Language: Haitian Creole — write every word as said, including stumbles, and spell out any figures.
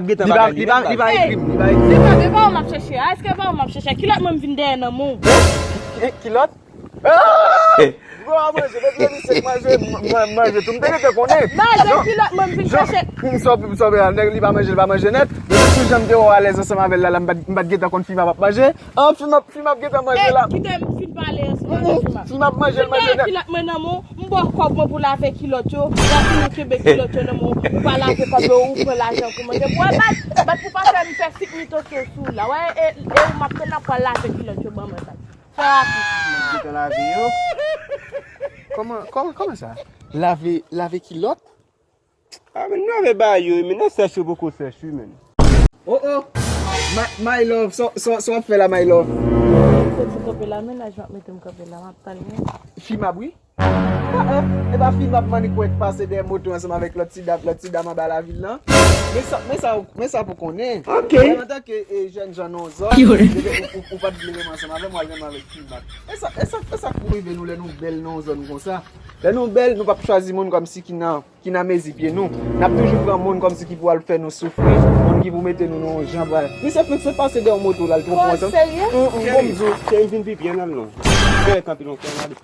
Li pa, li pa, li pa ekri m, li pa ekri m. Kilòt, e pa ou m ap chèche a? Èske e pa ou m ap chèche a? Kilòt mwen m vin dèyè nan men w. Kilòt? Bro, a manje, depi lè misye manje, m manje tou. M te gentan konnen. Manje kilòt mwen m vin chèche. M sòp, m sòp, nèg li pa manje, li pa manje nèt. Depi sou jan m te wè w alèz ansanm avè l la, la, m pa t, m pa t gentan konn fi m ap manje. An, fi m ap, fi m ap gentan manje la. Kite m fin pale ansanm avè fi m ap. Fi m ap manje, l manje nèt. Kilòt mwen nan men w, m ba w kòb mwen pou lave kilòt yo, w ap vin kenbe kilòt yo nan men w, ou pa lave kòb yo, ou pran lajan pou manje. Bwè, bat, bat pou pa fè m fè sik mi tokyo sou w la. Wè, e, e ou m ap tann ap pral lave kilòt yo ban mwen bat. Fè rapid. Mwen gentan lave yo. Kòman, kòman, kòman sa? Lave, lave kilòt? Ah, men nou lave ba yo, men nan sèch yo poko sèch, wi, men. Oh, oh! My, my love, sa, sa, sa w ap fè la, my love? Se ti kanpe la, mennaj m ap mete m kanpe la, m ap tann li. Fi m ap, wi. Ah, ah, e pa fi m ap mannik wè k pase dèyè moto ansanm avèk lòt ti dam, lòt ti dam anba lavil lan. Men sa, men sa, men sa pou konnen. Ok. Mwen, antanke, e, jèn jan nan yon zòn, ou, ou, ou pa t vle renmen ansanm avè m, w al renmen avèk fi m ap. E sa, e sa, e sa k pou rive nou lè nou bèl nan yon zòn konsa? Lè nou bèl, nou p ap chwazi moun kòmsi ki nan ki nan mezi pye nou. N ap toujou pran moun kòmsi ki pou al fè nou soufri, moun ki pou mete nou nan yon jan pral. Misye fenk sot pase dèyè yon moto la, l twò pran tan. Serye? Bon, m di w, kè m vin pi byen nan l non. Fè kanpe lontan, gade.